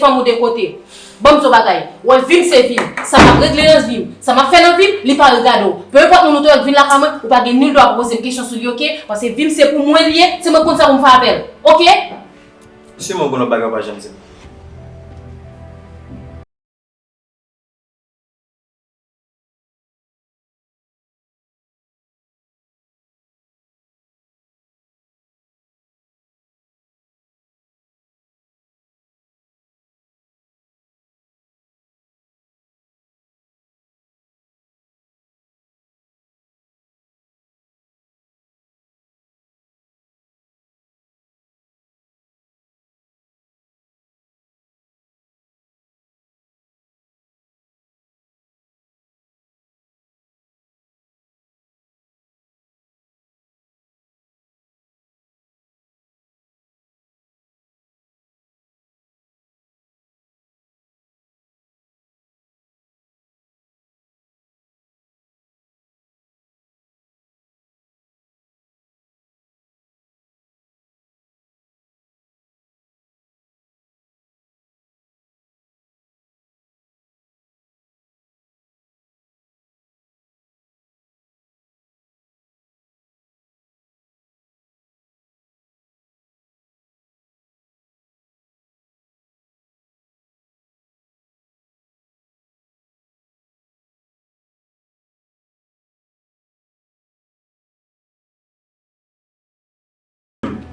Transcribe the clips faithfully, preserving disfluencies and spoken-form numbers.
fanm ou de kote. Ban m di w bagay. W wè, vi m se vi m. Sa m ap regle nan vi m, sa m ap fè nan vi m, li pa regade w. Peu importe moun ou te wè k vin lakay mwen, ou pa gen nil dwa pou poze m kesyon sou li, oke? Paske vi m se pou mwen li ye, se mwen k konn sa pou m fè avè l. Oke? Si mwen gon lòt bagay, ou pa janm di m.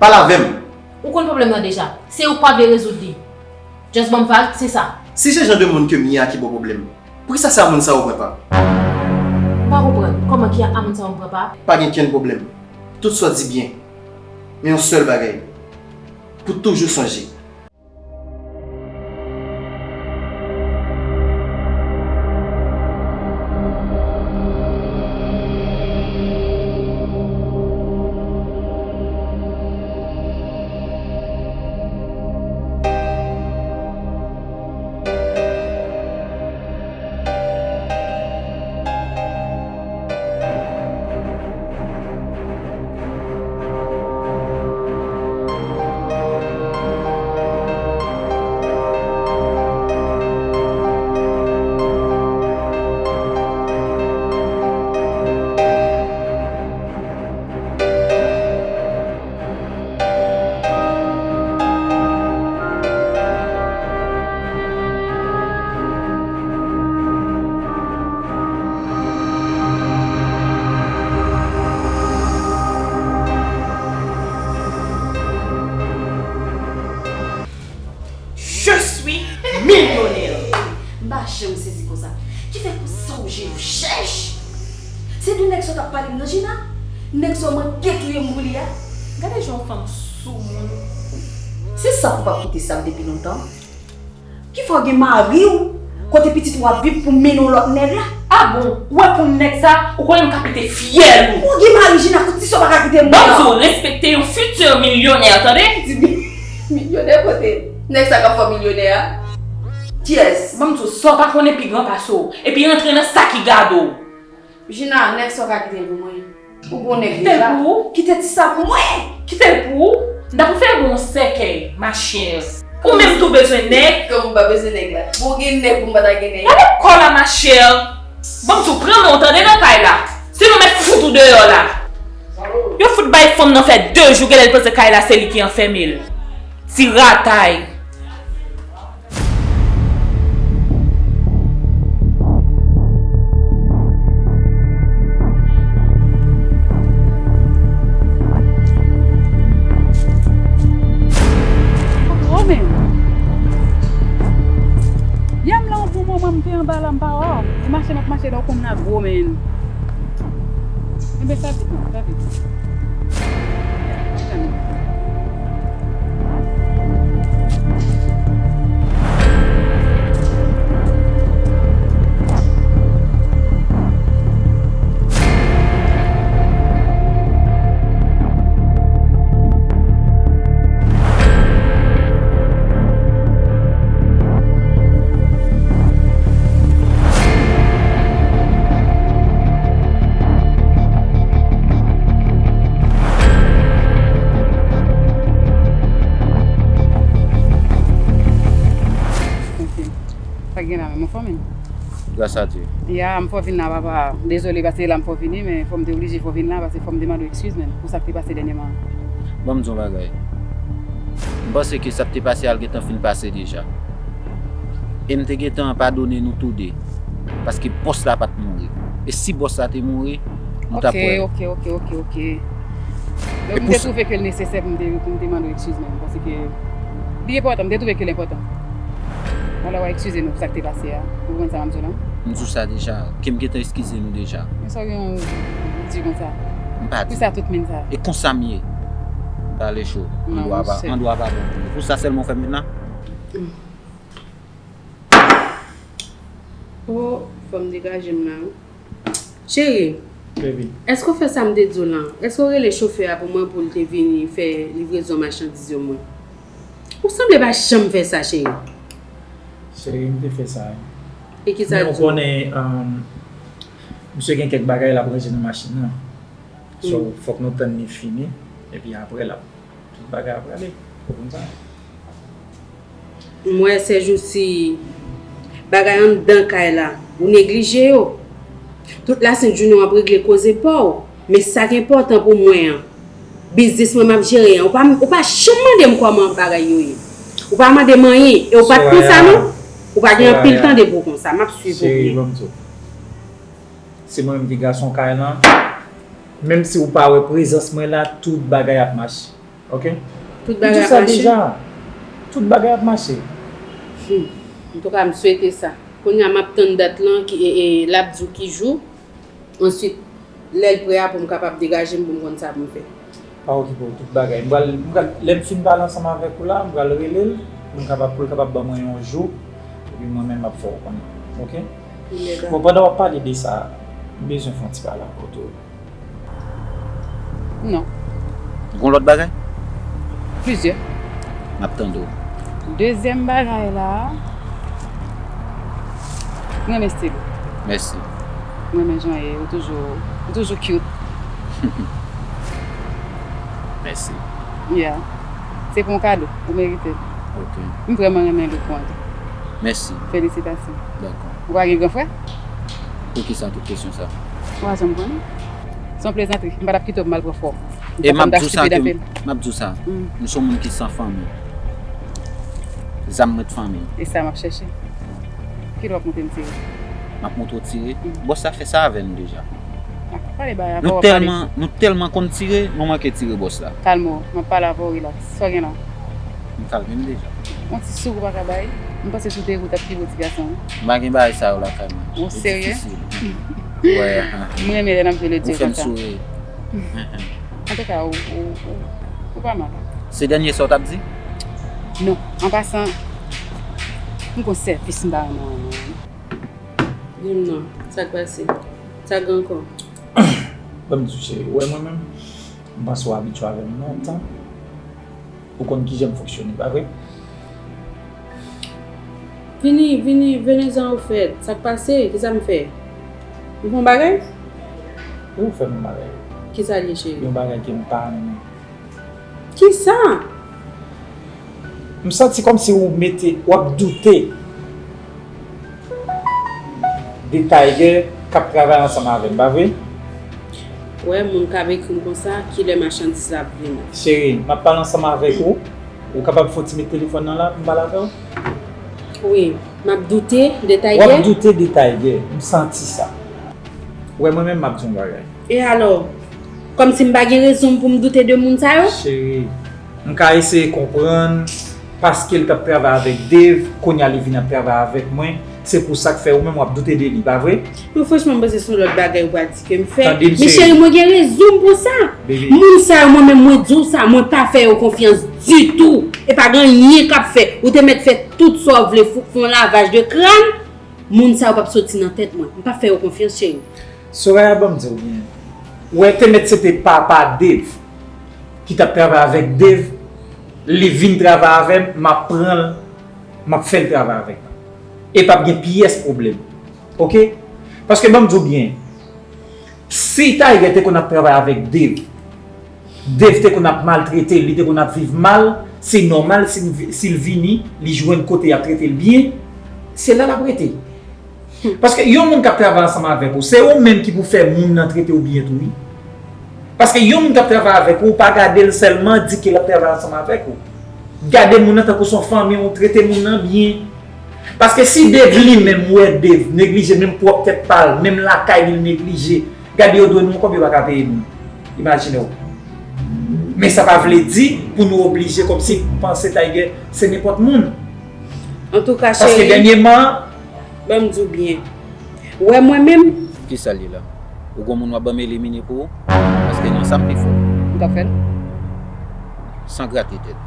Pale avè m. Ou konn pwoblèm nan deja. Se ou k pa vle rezoud li. Just ban m vag, se sa. Si se jan de moun ke m ye a ki ba w pwoblèm, poukisa se a moun sa ou pran pa? M pa konprann. Kòman ki a moun sa ou pran pa? Pa gen kenn pwoblèm. Tout sa w di byen. Men yon sèl bagay. Pou toujou sonje. Je suis millionnaire. M pa janm sezi konsa. Ki fè konsa ou je yo chèch? Se de nèg sa w t ap pale m nan Gina? Nèg sa w manke touye m pou li a? Gade jan yon fanm soumoun. Se sa k ou p ap kite sa m depi lontan. Ki fè w gen mari w kote pitit ou ap viv pou mennen yon lòt nèg la? A bon, ou wè pou nèg sa, ou konnen m ka pete fyèl ou. Ou gen mari Gina, pou ti sa w pa ka kite m. Ban m di w, respekte yon fiti milyonè, tande? Ti mi-, milyonè kote? Nèg sa k ap fè w milyonè a? Kiyès? Ban m di w, sa w pa konnen pi gran pase w. Epi rantre nan sa ki gade w. Gina, nèg sa w ka kite l pou mwen. Ou gon nèg deja. Kite l pou ou. Kite ti sa pou mwen. Kite l pou ou. M ta prefere ba w yon sèkèy, ma chère. Ou menm tou bezwen nèg. Kòm ou pa bezwen nèg la. Bon, gen nèg pou m pa ta gen nèg. Gade kò la, ma chère. Ban m di w, pran men w tande nan kay la. Sinon, m mèt fout ou deyò la. Yo fout bay fanm nan fè de jou, genlè l panse kay la se li ki anfème l. Ti ratay. Gwo menm. Yè m la, yon bon moman m te anba la, m pa wè w. E mache m ap mache la, ou konn la gwo menm. Enben, fè vit non, fè vit. Gras a Dye. Ya, m fè w vin la, papa. Dezole, paske la m fè w vini, men fò m te oblije fè w vin la, paske fò m te mande w eskiz, men, pou sa k te pase dènyèman. Ban m di w yon bagay. M panse ke sa k te pase a, l gentan fin pase deja. E m te gentan padone nou toude. Paske bòs la pa t mouri. E si bòs la te mouri, nou t ap wè. Ok, ok, ok, ok, ok. Donk, m te twouve ke l nesesè pou m te, pou m te mande w eskiz, men, paske li enpòtan, m te twouve ke l enpòtan. Alò, w a eskize nou pou sa k te pase a. Ou konprann sa m ap di w la? M di w sa deja, ke m gentan eskize nou deja. Men sa w gen w di konsa? M pa di. Pou sa tout moun sa? E konsa m ye. Pale cho. An dwa pa, an dwa pa bon pou nou. Pou sa sèlman w fè m vin la? Oh, fò m degaje m la wi. Cheri, Baby. Èske w fè sa m te di w lan? Èske w rele chofè a pou mwen pou l te vini fè livrezon machandiz yo mwen? Ou sanble pa janm fè sa, cheri. Cheri, m te fè sa wi. E ki sa l di w? Men w konnen, um, misye gen kèk bagay l ap ranje nan machin nan. So, fòk nou tann li fini, epi apre l ap Tout bagay ap prale. Ou konn sa? M wè sèjousi bagay anndan kay la, ou neglije yo. Tout lasent jounen w ap regle koze pa w. Men sa k enpòtan pou mwen an, biznis mwen m ap jere an, ou pa, ou pa janm mande m kòman bagay yo ye. Ou pa mande m anyen. E ou pa t konsa non. Ou pa gen anpil tande pou w konsa. M ap swiv ou byen. Cheri, ban m di w. Se mwen menm ki gason kay lan. Menm si ou pa wè prezans mwen la, tout bagay ap mache. Ok? Tout bagay ap mache? M di w sa deja. Tout bagay ap mache. Hmm. Antouka, m swete sa. Kounye a, m ap tann dat lan, ki, e, e, l ap di w ki jou. Answit, lè l prè a, pou m kapab degaje m, pou m konn sa pou m fè. Pa okipe w, tout bagay. M pral, m pral, lè m fin pale ansanm avèk ou la, m pral rele l, pou m kapab, pou l kapab ban mwen yon jou, epi mwen menm m ap fè w konnen. Ok? Bon, pandan w ap pale de sa, m bezwen fè yon ti pale ak ou tou. Non. Gon lòt bagay? Plizyè. M ap tande w. Dezyèm bagay la, m renmen stil ou. Mèsi. M renmen jan w ye, ou toujou, ou toujou cute. Mèsi. Yeah. Se pou yon kado, ou merite l. Ok. M vrèman renmen look ou an tou. Mèsi. Felisitasyon. Dakò. Ou pa gen gran frè? Poukisa tout kesyon sa? Ou pa janm konnen. Se yon plezantri. M pa t ap kite w pou m al pran fò. E m ap di w sa ke, m ap di w sa. Mm. M se yon moun ki san fanmi. Zam mwen t fanmi. E sa m ap chèche. Ki lè w ap montre m tire? M ap montre w tire. Mm. Bòs la fè sa avè nou deja. Nou tèlman, nou tèlman konn tire, nou manke tire bòs la. Kalme w, m ap pale avè w, relax. Sa w gen la? M kalme m deja. Yon ti souri w pa ka bay. M panse si w te ri w t ap pi bo ti gason wi. M pa gen bagay sa yo lakay mwen. Ou serye? Difisil. Wè. M renmen lè n ap jwe le dyo konsa. Ou fè m souri. Antouka, ou, ou, ou, ou pa mal. Se dènye sa w t ap di? Non. An pasan, m gon sèvis m ta renmen w rann mwen. Di m non, sa k pase? Sa k gen ankò? Ban m di w cheri, ou wè mwen menm, m panse w abitye avè m lontan. Ou konn kijan m fonksyone, pa vre? Vini, vini, venezan ou fèt. Sa k pase? Kisa m fè? M fè yon bagay? Wi, ou fè m yon bagay. Kisa l ye, cheri? Yon bagay ke m pa renmen. Kisa? M santi kòmsi ou mete, w ap doute de Tiger k ap travay ansanm avè m, pa vre? Wè, moun k ap ekri m konsa, kilè machandiz la ap vini? Cheri, m ap pale ansanm avèk ou. Ou kapab fè yon ti met telefòn nan la pou m pale avè w? Wi, m ap doute de Tiger. W ap doute de Tiger. M santi sa. Wè, mwen menm, m ap di yon bagay. E alò? Kòmsi m pa gen rezon pou m doute de moun sa yo? Cheri, m ka eseye konprann, paske l t ap travay avèk Dave, kounye a li vin ap travay avèk mwen, se pou sa k fè ou menm w ap doute de li, pa vre? Men franchman, m panse se yon lòt bagay ou pral di ke m fè. Tande m, cheri. Men cheri, mwen gen rezon m pou sa. Baby. Moun sa yo, mwen menm, mwen di w sa, mwen pa fè yo konfyans ditou. E pa gen anyen k ap fè. Ou te mèt fè tout sa w vle, fou, fè yon lavaj de kràn. Moun sa yo p ap soti nan tèt mwen. M p ap fè yo konfyans, cheri. Soraya, ban m di w byen. Ou wè, te mèt se te papa Dave ki t ap travay avèk Dave, li vin travay avè m, m ap pran l, m ap fè l travay avè m. E p ap gen pyès pwoblèm. Oke? Paske ban m di w byen, si Tiger te konn ap travay avèk Dave, Dave te konn ap maltrete l, li te konn ap viv mal, se nòmal si l vi-, si l vini, li jwenn kote y ap trete l byen, se la l ap rete. Paske yon moun k ap travay ansanm avèk ou, se ou menm ki pou fè moun nan trete w byen tou, wi. Paske yon moun k ap travay avèk ou, ou pa gade l sèlman, di ke l ap travay ansanm avèk ou. Gade moun nan tankou se yon fanmi w, trete moun nan byen. Paske si Dave li menm, ou wè Dave neglije menm pwòp tèt pa l, menm lakay li l neglije, gade yo dwe nou kòb yo pa ka peye nou. Imajine w. Men sa pa vle di pou nou oblije kòmsi panse Tiger se nenpòt moun. Antouka, cheri. Paske dènyèman, ban m di w byen. Ou wè mwen menm? Kisa l ye la? Ou gon moun w ap ban m elimine pou ou? Paske nan sa m pi fò. M t ap fè l. San grate tèt.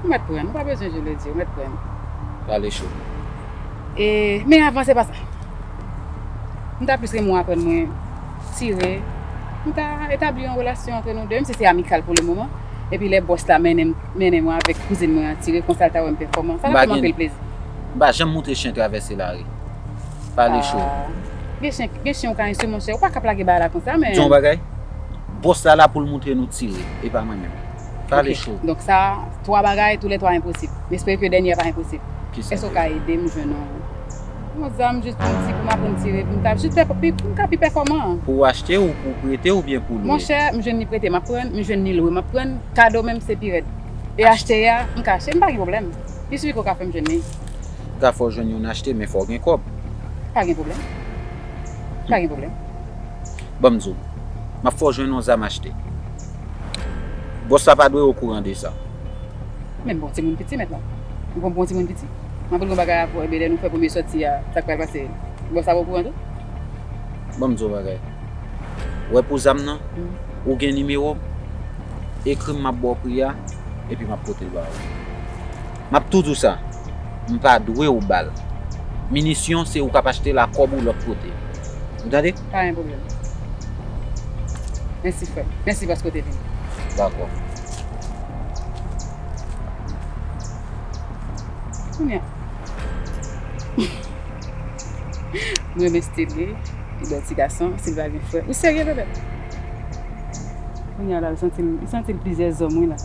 Ou mèt pran, ou pa bezwen je le di, ou mèt pran. Pale cho. E, men avan se pa sa. M ta plis renmen w aprann mwen tire. M ta etabli yon relasyon antre nou de, menm si se amikal pou le moman. Epi lè bòs la mennen m, mennen mwen avèk kouzin mwen an tire, konsa l ta wè m pèfòman. Sa ta fè m anpil plezi. M pa janm montre chen travèse lari. Pale cho. Ah. Gen chen, gen chen ou ka enstwi, monchè. Ou pa ka plage bagay la konsa, men. Di yon bagay. Bòs la la pou l montre nou tire, e pa mwen menm. Pale cho. Ok. Donk sa, twa bagay, tou lè twa enposib. M espere ke dènye a pa enposib. Kisa? Èske w ka ede m jwenn yon, yon zam jis pou m ti, pou m aprann tire, pou m ka jis fè, pou m ka pi pèfòman? Pou w achte ou pou w prete oubyen pou w lwe? Monchè, m jwenn ni prete, m ap pran, m jwenn ni lwe, m ap pran. Kado menm se pi rèd. E achte a, m ka achte, m pa gen pwoblèm. Li sifi ke w ka fè m jwenn li. M ka fè w jwenn youn achte, men fò w gen kòb. Pa gen pwoblèm. Pa gen pwoblèm. Ban m di w, m ap fè w jwenn yon zam achte. Bòs la pa dwe okouran de sa. Men bon, timoun piti mentnan. Ou konprann timoun piti? M ap di w yon bagay avè w, ebyen lè nou fè premye sòti a, sa k pral pase? Bòs la okouran tou? Ban m di w yon bagay. Wè pou zam nan, ou gen nimewo m, ekri m, m ap ba w pri a, epi m ap pote l ba ou. M ap tou di w sa, m pa dwe w ba l. Minisyon, se ou k ap achte l a kòb ou lòt kote. Ou tande? Pa gen pwoblèm. Mèsi, frè m. Mèsi paske w te vini. Dakò. Kounye a. M renmen stil li. Li bèl ti gason, si l pa gen frè. Ou serye, bebe? Kounye a la, li santi l, li santi l plizyè zòm, wi, la.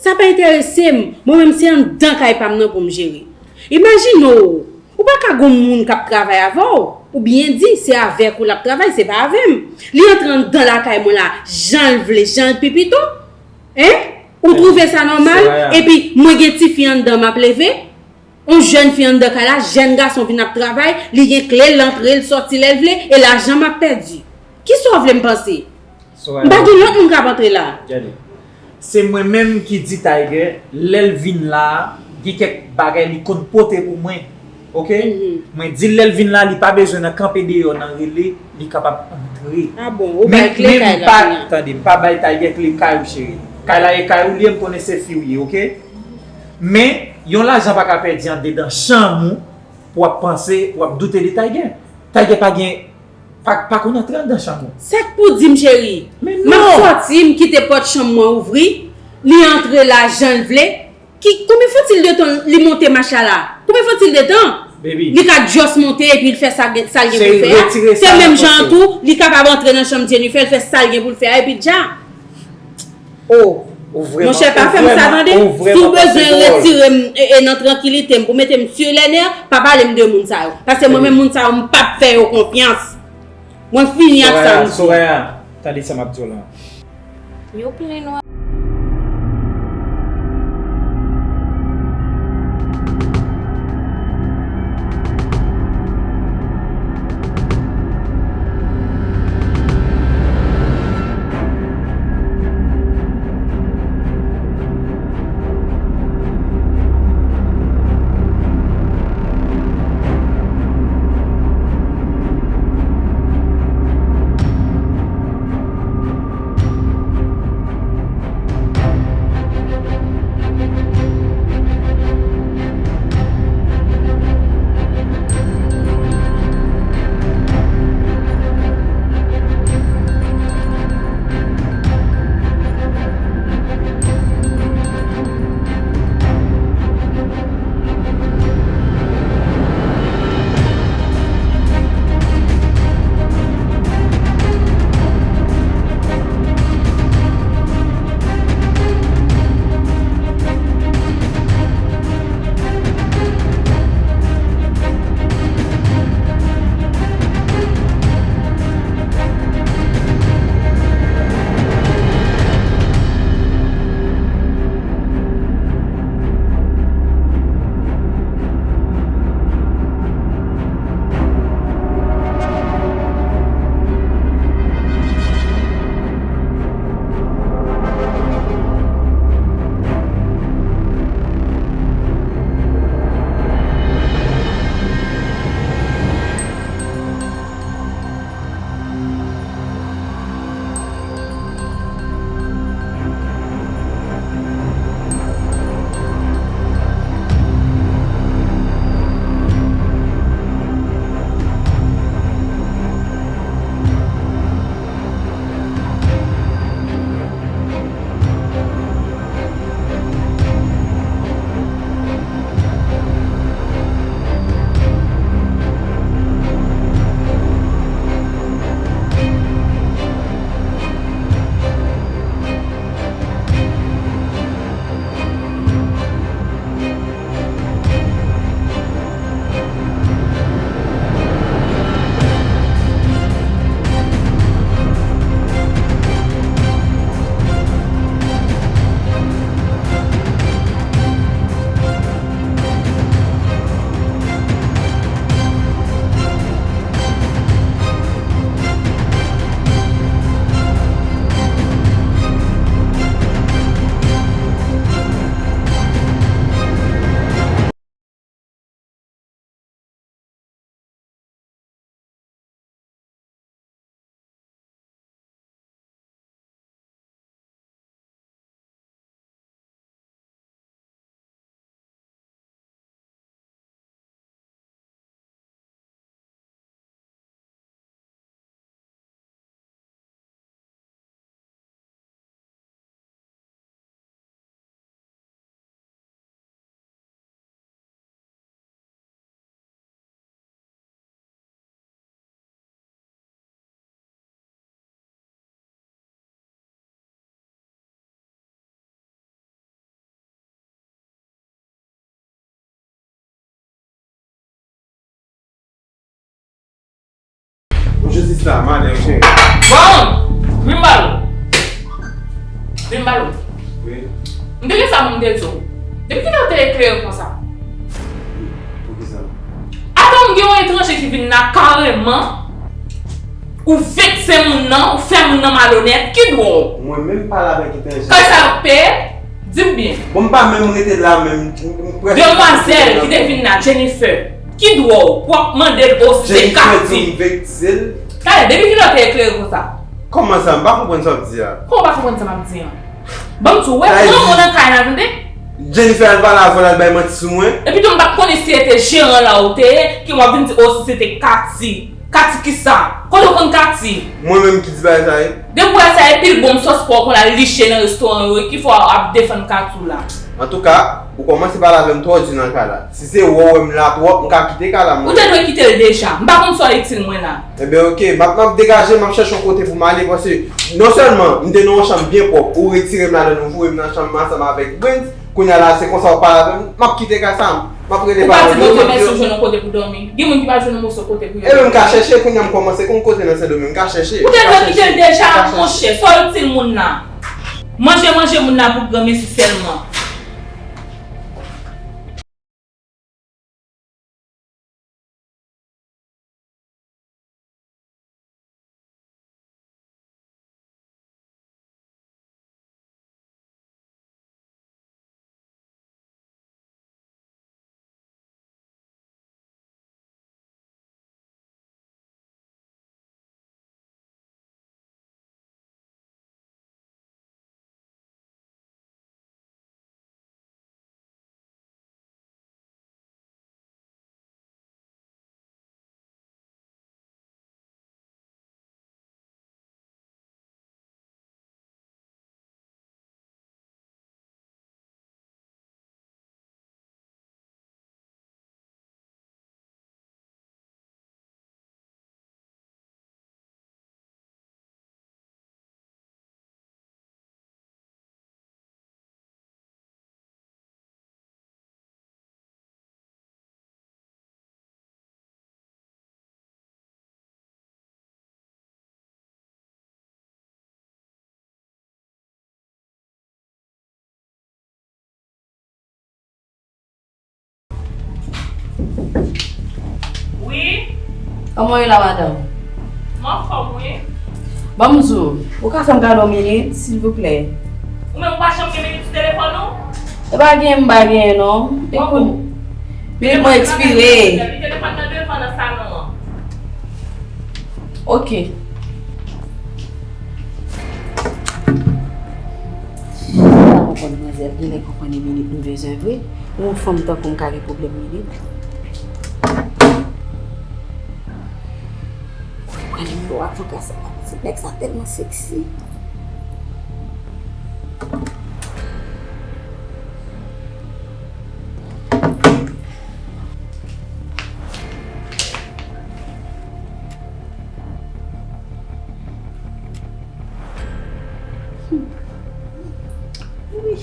Sa pa enterese m. Mwen menm, se anndan kay pa m nan pou m jere. Imajine w, ou pa ka gon moun k ap travay avè w, ou byen di, se avèk ou l ap travay, se pa avè m. Li antre anndan lakay mwen la, jan l vle, jan l pi pito. Hein? Ou twouve sa nòmal? Soraya. Epi mwen gen tifi anndan m ap leve, yon jèn fi anndan kay la, jèn gason vin ap travay, li gen kle, l antre, l sòti lè l vle, e lajan m ap pèdi. Kisa w vle m panse? Soraya. M pa gen lòt moun k ap antre la. Gade. Se mwen menm ki di Tiger, lè l vin la a, gen kèk bagay li konn pote pou mwen. Oke? Mhm. Mwen di l lè l vin la, li pa bezwen nan kanpe deyò nan rele, li kapab antre. Ah bon, ou bay kle kay la kounye a. Tande, pa bay Tiger kle kay ou, cheri. Kay la e kay ou li ye, m konnen se fi w ye, oke? Men, yon lajan pa ka pèdi andedan chanm ou pou w ap panse, pou w ap doute de Tiger. Tiger pa gen, pa, pa konn antre anndan chanm ou. Sa k pou di m, cheri? Men non! M ap sòti, m kite pòt chanm mwen ouvri, li antre la jan l vle. Ki, konbyen fotil de tan li monte mach la la? Konbyen fotil de tan? Baby. Li ka just monte epi l fè sa, sa l gen pou l fè a. Se menm jan an tou, li kapab antre nan chanm Jennifer, l fè sa l gen pou l fè a, epi dja. Oh, monchè, pa fè m sa, tande. Si w bezwen retire m e, e nan trankilite m pou mete m sur les nerfs, pa pale m de moun sa yo. Paske mwen menm, moun sa yo, m p ap fè yo konfyans. Mwen fini ak sa, m di. Soraya, tande sa m ap di w la. Yo plen nwa. Jistis la, mande, cheri. Bon! Vin ba l. Vin ba l. Wi. M te gen sa pou m te di w. Depi kilè w te eklere konsa? Poukisa? Atò, m gen yon etranje ki vin la kareman. Ou vekse moun nan, ou fè moun nan malonèt. Ki dwa w? Mwen menm pale avèk etranje. Kay sa yo peye? Di m byen. Bon, m pa menm rete la menm. M, m prèske... Demwazèl ki te vin la, Jennifer. Ki dwa w pou w ap mande l, o, si se Jennifer di Katy. M vekse l. Talè, depi kilè w te eklere konsa? Kòman sa? M pa konprann sa w ap di a. Kòman w pa konprann sa m ap di an? Ban m di w, wè, pran mwen nan kay la, tande? Jennifer al pale avè l, al bay manti sou mwen. Epi tou, m pa t konnen si se te jeran la ou te ye, ki w ap vin di, o, si se te Katy. Katy kisa? Kote w konn Katy? Mwen menm ki di bagay sa ye? Depi w wè sa, epi l bon, m sòs pa w konn al liche nan restoran yo, ki fè w ap defann Katy w la? Antouka, ou kòmanse pale avè m twò di nan kay la. Si se wè w wè m la twòp, m ka kite kay la, mwen. Ou te dwe kite l deja. M pa konn sa w itil mwen la. Enben, oke, m ap, m ap degaje, m ap chèche yon kote pou m ale, paske non sèlman m te nan yon chanm byen pwòp, ou retire m ladan l, ou voye m nan chanm ansanm avèk Brens, kounye a la, se konsa w pale avè m, m ap kite kay sa, m ap rele paran m yo, m ap di yo. Ou pa di Bondye mèsi ou jwenn yon kote pou dòmi. Gen moun ki pa jwenn yon moso kote pou yo dòmi. Enben, m ka chèche, kounye a m kòmanse konn kote nan Sendonmeng, m ka chèche, m ka chèche. Ou te dwe kite l deja, monchè, sa w itil moun nan. Manje, manje moun nan pou granmesi sèlman. Wi? Kòman w ye la, madanm? M anfòm, wi. Ban m di w, ou ka fè m kado yon minit, silvouplè? Ou menm ou pa janm gen minit sou telefòn ou? E pa gen, m pa gen, non. E pou minit mwen ekspire. Li telefòn nan devan nan salon an. Oke. M pa konprann manzè, genlè konprann e minit m bezwen vre. Yon fanm tankou m ka gen pwoblèm minit. Pran nimewo avoka sa. Ti nèg sa tèlman sexy. Wi.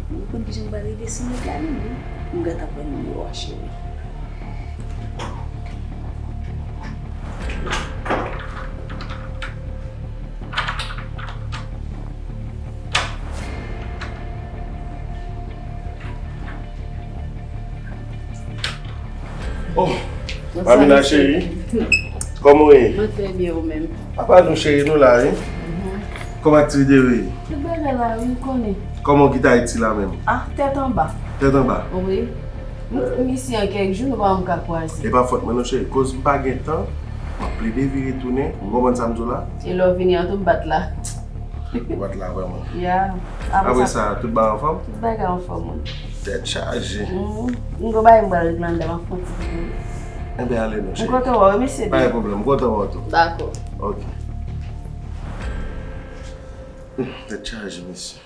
Mwen konn kijan m pral rive sou nèg la menm wi. M gentan pran nimewo a, cheri. Oh, Mamina cheri, kòman w ye? Mwen trè byen, ou menm? Apa nou cheri, nou la wi. Kòman aktivite yo ye? Tout bagay la wi, ou konnen. Kòman w kite Ayiti la menm? Ah, tèt anba. Tèt anba? Wi. M, m isi an kèk jou, nou pa janm ka kwaze. E pa fòt mwen non cheri, koz m pa gen tan, m ap plede vire tounen, ou konprann sa m di w la? E lè w vini an tou m pa t la. Ou pa t la vrèman. Ya. Apre sa, tout bagay anfòm? Tout bagay anfòm, wi. Tèt chaje. Mhm. M gon bagay m pral regle anndan, m ap fè yon ti pipou. Enben, ale non, cheri. M kontan wè w, wi, mesye. Pa gen pwoblèm, m kontan wè w tou. Dakò. Ok. Hmm, tèt chaje, mesye.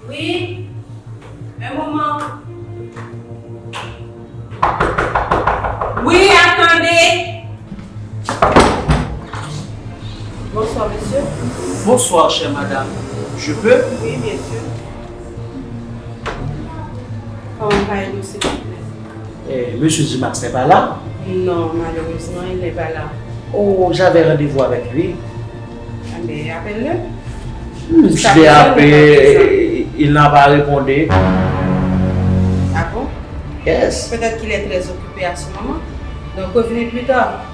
Wi. Un moment. Wi, attendez. Bonsoir, monsieur. Bonsoir, chère madame. Je peux? Oui, bien sûr. Comment allez-vous, s'il vous plaît? Eh, Monsieur Dumax n'est pas là? Non, malheureusement, il n'est pas là. Oh, j'avais rendez-vous avec lui. Eh bien, appelle-le. Hmm, je l'ai appelé, il n'a pas répondu. Ah bon? Yes. Peut-être qu'il est très occupé à ce moment. Donc, revenez plus tard.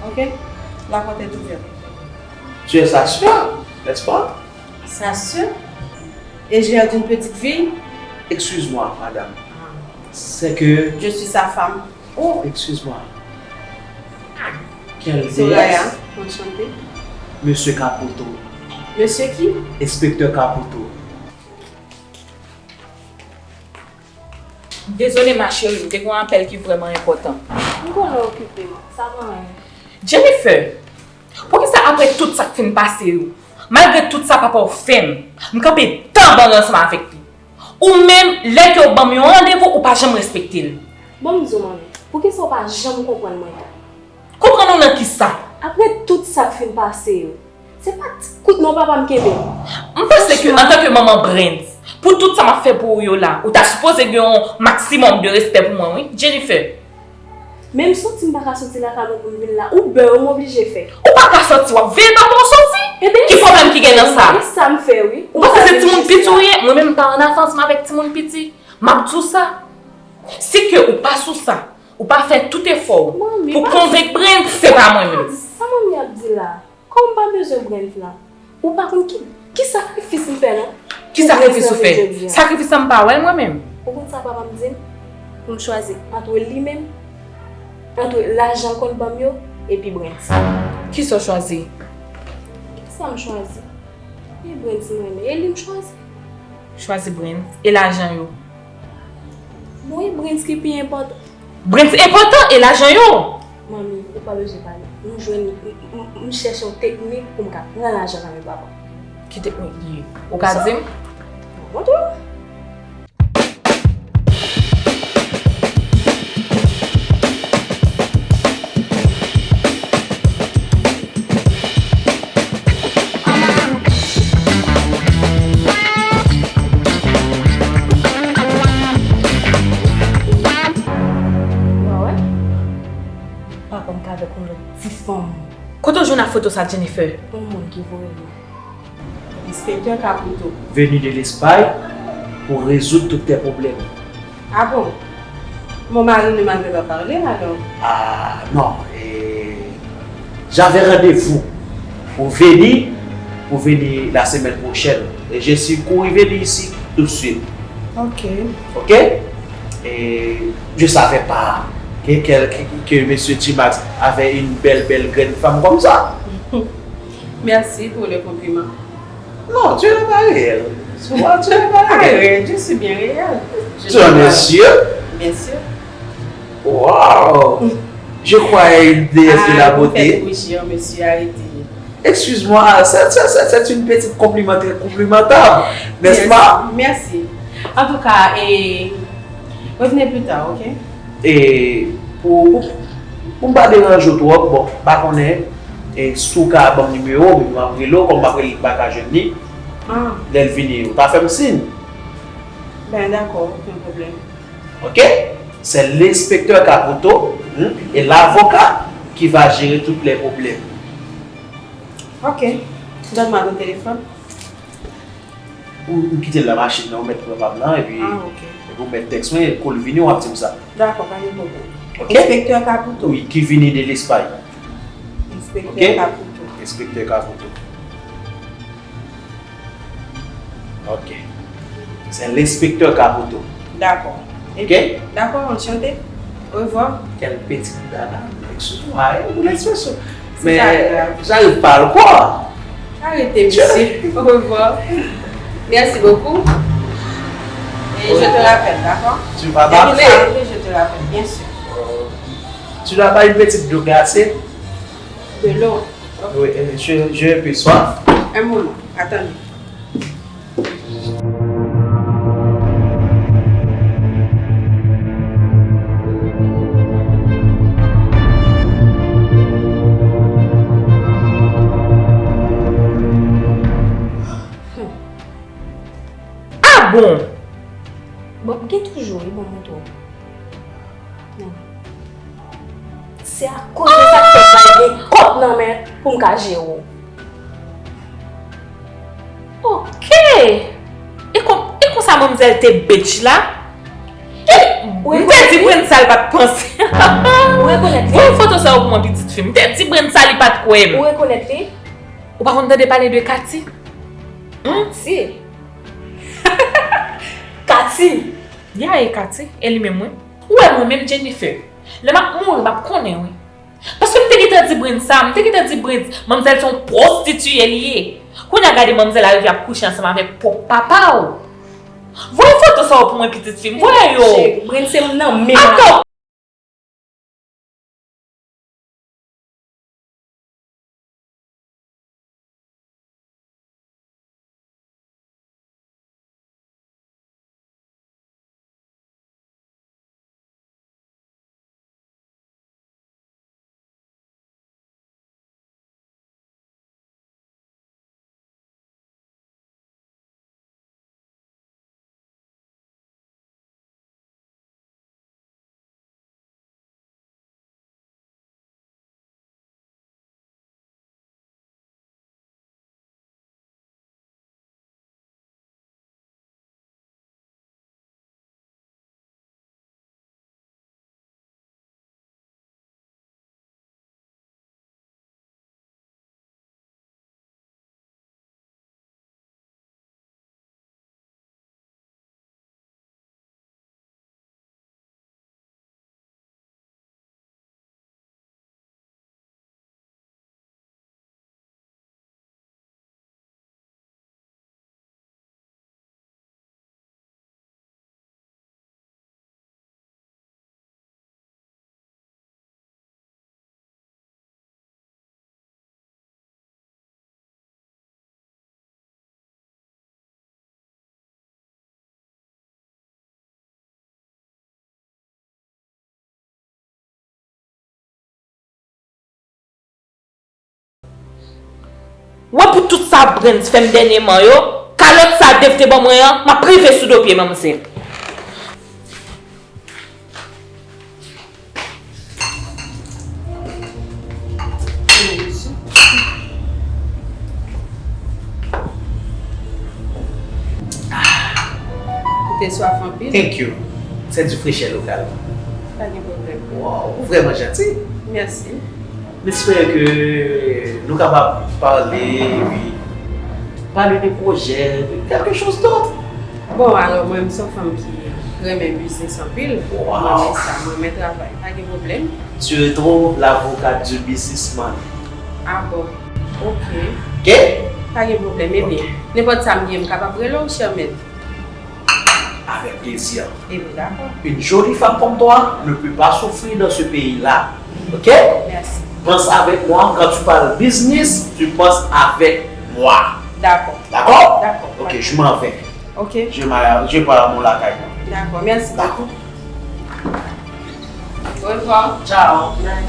OK? La porte est ouverte. Tu es sa sœur, n'est-ce pas? Sa sœur? Et j'ai l'air d'une petite fille? Excuse-moi, madame. C'est que... Je suis sa femme. Oh, excuse-moi. Quelle déesse. Soraya, enchantée. Monsieur Caputo. Monsieur qui? Inspecteur Caputo. Dezole ma cheri, m te gen yon apèl ki vrèman enpòtan. M konnen w okipe, sa pa anyen. Jennifer, poukisa apre tout sa k fin pase yo, malgre tout sa papa w fè m, m kanpe tanbannn ansanm avèk li? Ou menm, lè ke w ban m yon randevou, ou pa janm respekte l. Bon, m di w, manmi, poukisa w pa janm konprann mwen? Konprann ou nan kisa? Apre tout sa k fin pase yo, se pa ti kout non papa m kenbe m. M panse ke antanke manman Brens, pou tout sa m ap fè pou ou yo la, ou ta sipoze gen yon maksimòm de respè pou mwen, wi, Jennifer. Menm soti m pa ka soti lakay mwen pou m vin la, Uber yo m oblije fè. Ou pa ka soti, w ap veye papa w soti? Ki pwoblèm ki gen nan sa? Ebyen, sa m fè, wi. Ou panse se timoun piti ou ye? Mwen menm m pa ann afè ansanm avèk timoun piti. M ap di w sa. Si ke ou pa sou sa, ou pa fè tout efò w pou konvenk Brent, se pa mwen menm. Sa manmi ap di la? Kòm m pa bezwen Brent la, ou pa konn ki, ki sakrifis m fè non. Ki sakrifis ou fè? Sakrifis sa m pa wè l mwen menm. Ou konn sa papa m di m? Pou m chwazi antre li menm, antre lajan l konn ban m yo, epi Brent. Kisa w chwazi? Kisa m chwazi? E Brent m renmen, e li m chwazi. Chwazi Brent e lajan yo. Bon, e Brent ki pi enpòtan. Brent enpòtan e lajan yo. Manmi, ou pa bezwen pale. M jwenn, m, m, m chèche yon teknik pou m ka pran lajan nan men papa. Ki teknik li ye? Ou ka di m? M ap montre w. Papa m ka avèk yon lòt ti fanm. Kote w jwenn ak foto sa, Jennifer? Yon moun ki voye m. Inspecteur Caputo. Venu de l'Espagne pour résoudre tous tes problèmes. Ah bon? Mon mari ne m'avait pas parlé, alors? Ah, non. Et j'avais rendez-vous pour venir, pour venir la semaine prochaine. Et je suis couru venir ici tout de suite. Ok. Ok? Et je savais pas que, que, que, que Monsieur Timax avait une belle, belle graine femme comme ça. Merci pour le compliment. Non, tu n'es pas réel. Tu vois, tu n'es pas réel. Ah, réel, je suis bien réel. Tu en es sûr? Bien sûr. Wow! Je croyais une déesse de la beauté. Ah, vous faites rougir, monsieur, arrêtez. Excuse-moi, c'est, c'est, c'est, c'est une petite compliment très complimentable, n'est-ce pas? Merci, merci. En tout cas, et revenez plus tard, ok? E pou, pou, pou m pa deranje w twòp, bon, m pa konnen, e si w ka ban m nimewo w, epi m ap rele w, kòm m ap rele l m pa ka jwenn li. Ah. Lè l vini, ou ta fè m siy. Ben, dakò, okenn pwoblèm. Ok? C'est l'inspecteur Caputo, hmm, et l'avocat qui va gérer tous les problèmes. Ok. Donne-moi ton téléphone. Ou, ou kite l nan machin nan, ou mèt pran pa m nan, epi, ah, ok, epi ou mèt tèks mwen, kou l vini, w ap di m sa. Dakò, pa gen pwoblèm. Ok? Inspecteur Caputo. Wi, qui vini de l'Espagne. Inspecteur Caputo. Ok? Inspecteur Caputo. Ok. C'est l'inspecteur Caputo. D'accord. Ok? D'accord, enchanté. Au revoir. Quelle petite dada. Excuse-moi, hein, pour l'expression. Mais j'arrive pas à le croire. Arrêtez, monsieur. Au revoir. Merci beaucoup. Et je te rappelle, d'accord? Tu vas m'appeler? Dès que je te rappelle, bien sûr. Euh, tu n'as pas une petite d'eau glacée? De l'eau. Oui, euh, j'ai, j'ai un peu soif. Un moment, attendez. Ah bon? Bon, gen toujou, wi, bon, mwen twò. Men, se akoz de sa k fè m pa gen kòb nan men pou m ka jere w. Ok! E kon, e konsa manmzèl te bitch la? E, m te di Brenda sa l pa t panse. Ou rekonèt li? Voye foto sa yo pou mwen, pitit fi m. M te di Brenda sa, li pa t kwè m. Ou rekonèt li? Ou pa konn tande pale de Katy? Hmm? Katy! Ya, e Katy, e li menm, wi. Ou wè mwen menm, Jennifer, lè m ap mouri, m ap konnen, wi. Paske m te gentan di Brenda sa, m te gentan di Brenda, manmzèl se yon pwostitiye li ye. Kounye a gade manmzèl la rive ap kouche ansanm avèk pwòp papa w. Voye foto sa yo pou mwen, pitit fi m, voye yo. Cheri, Brenda se nan men mwen. Atò, Wè, pou tout sa Brens fè m dènyèman yo, kalòt sa Dave te ban mwen an, m ap rive sou do pye manmzèl. Ou te swaf anpil. Thank you. C'est du fraîcheur local. Pa gen pwoblèm. Wow, ou vrèman janti. Mèsi. M espère que nou kapab pale, epi pale de pwojè, de quelque chose d'autre. Bon, alò, mwen, m se yon fanm ki renmen biznis anpil. Wow. Mwen renmen sa, mwen renmen travay. Pa gen pwoblèm. Tu retrouves l'avocat du businessman. Ah bon? Ok. Ok? Pa gen pwoblèm. Ebyen, ok, nenpòt sa m gen, m kapab rele w, chè mèt? Avec plaisir. Ebyen, dakò. Une jolie femme comme toi ne peut pas souffrir dans ce pays-là. Ok? Merci. Pense avec moi. Quand tu parles business, tu penses avec moi. D'accord. D'accord? D'accord. Ok, je m'en vais. Ok. Je m'en, je pars à mon lakay mwen. D'accord, merci beaucoup. D'accord. Au revoir. Ciao. Bye.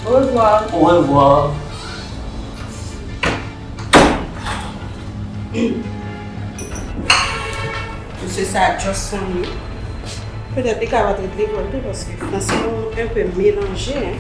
Au revoir. Au revoir. Mesye sa just sonn wi. Petèt li ka pa t ret lekòl tou, paske franse nou enpe melanje, en.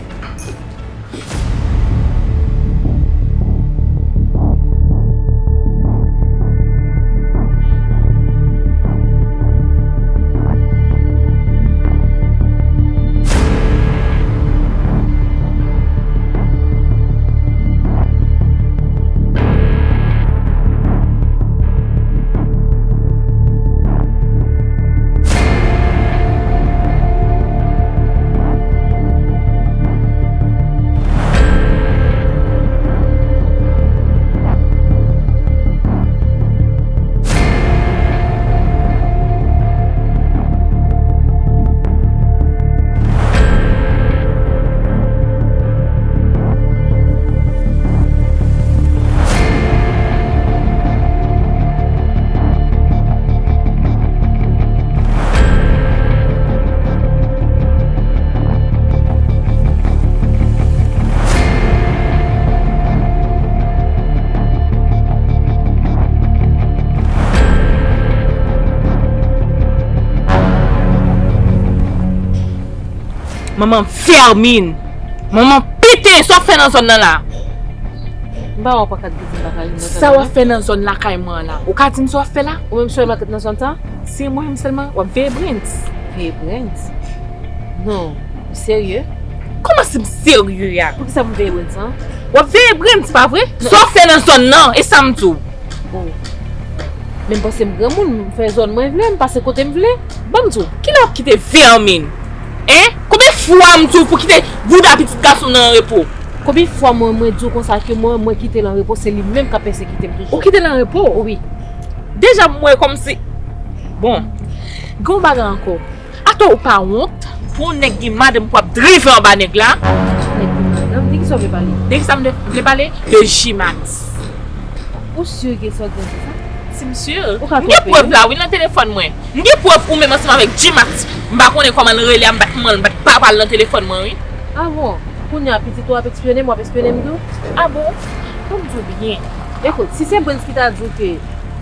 Manman vèmin. Manman piten, sa w ap fè nan zòn nan la? M pa wè w pa ka di m pa ka ri nan Sa w ap fè nan zòn lakay mwen an la? Ou ka di m sa w ap fè la? Ou menm sèlman k nan zòn sa? Se mwen menm sèlman, w ap veye Brens. Veye Brens? Non, ou serye? Kòman si m serye a? Poukisa pou m veye Brens an? W ap veye Brens, pa vre? Sa w ap fè nan zòn nan, e sa m di w. Oh. Men m panse m granmoun, m fè zòn mwen vle, m pase kote m vle. Ban m di w. Kilè w ap kite vèmin? Hein? Konbyen fwa m di w pou kite bouda pitit gason m nan an repo? Konbyen fwa mwen, mwen di w konsa ke mwen, mwen kite l an repo, se li menm k ap pèsekite m toujou. Ou kite l an repo? Wi. Deja m wè kòmsi. Bon, gen yon bagay ankò. Atò ou pa wont pou yon nèg gen madanm pou ap drive anba nèg la? Nèg gen madanm, de ki sa w vle pale? De ki sa m vle pale? De G-Max. Ou si ke sa w di an se sa? Si m si. Ou ka M gen twonpe, prèv wi. La wi nan telefòn mwen. M gen prèv ou menm ansanm avèk G-Max. M pa konnen kòman l rele a, m bat manman l, m bat papa l nan telefòn mwen wi. Ah bon? Kounye a pitit ou ap espyone m, w ap espyone m tou? Ah bon? Ban m di w byen. Ekout, si se Brens ki ta di w ke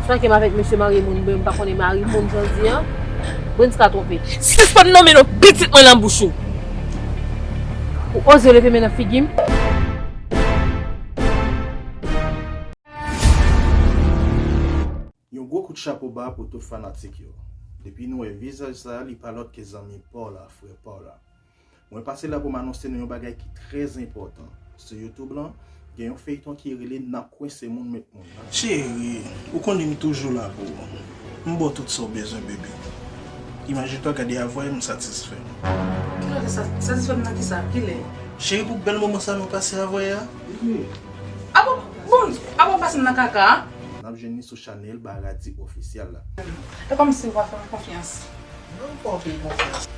swa ke m avèk mesye marye moun, men m pa konnen mari moun jan w di an, Brens ka twonpe. Sispann nonmen non pitit mwen nan bouch ou. Ou oze leve men nan figi m? Yon gwo kout chapo ba pou tout fanatik yo. Depi nou wè vizaj sa, li pa lòt ke zanmi pa w la, frè pa w la. Mwen pase la pou m anonse nou yon bagay ki trè enpòtan. Sou YouTube lan, gen yon feyton ki rele N ap kwense moun met moun nan. Cheri, ou konnen m toujou la pou ou. M ba w tout sa w bezwen, baby. Imajine twa gade avway m satisfè. Kilè sa satisfè m nan kisa? Kilè? Cheri, pou bèl moman sa nou pase avway a. Ah bon? Bon, ah bon, pase m nan kaka a? N ap jwenn li sou chanèl Baradi Ofisyèl la. E kòmsi ou pa fè m konfyans. Non, m pa fè w konfyans.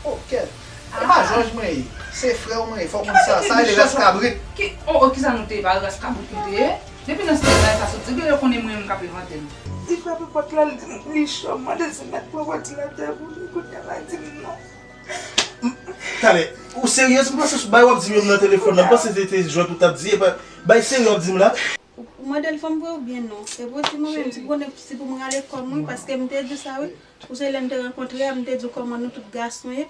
Oh, kèt. E pa jòj mwen ye. Se frè w mwen ye. Fò w konn sa. Sa rele ras kabrit. Ki, oh, oh, kisa nou te ye? Pa ras kabrit nou te ye? Depi nan sitèt la, sa sot di, genlè konnen mwen menm k ap envante m. Li frape pòt la, li di m li cho, m mande si m mèt pran pòt la tè pou li, kounye a la di m non. Talè, ou seryez? M panse sou bay w ap di m yo nan telefòn nan, m panse se te jwèt ou t ap di, e pa bay serye w ap di m la. Ou mande l fanm vre oubyen non? Epi w di mwen menm, si pou konnen si pou m rale kò m wi, paske m te di w sa wi. Ou se lè n te rankontre a, m te di w kòman nou tout gason ye.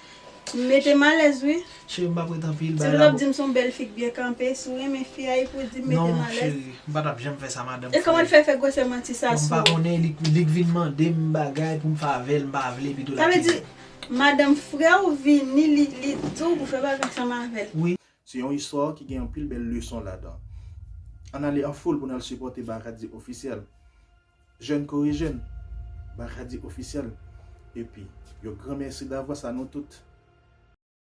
M mete m alèz wi. Cheri, m p ap ret anpil. Si w t ap di m se yon bèl fi k byen kanpe, si w renmen fi a, epi w di m mete m alèz. Non, cheri, m pa t ap janm fè sa, madanm. E kòman l fè fè gwosè manti sa sou ou? Bon, m pa konnen, li, li k vin mande m bagay pou m fè avè l, m pa vle, pito l ap kite m. Sa vle di, madanm frè w vini, li, li di w pou fè bagay ansanm avè l. Wi. Se yon istwa ki gen anpil bèl leson ladan. Ann ale an foul pou n al sipòte Baradi Ofisyèl. Jèn kore jèn, Baradi Ofisyèl. Epi, yon gran mèsi davwas a nou tout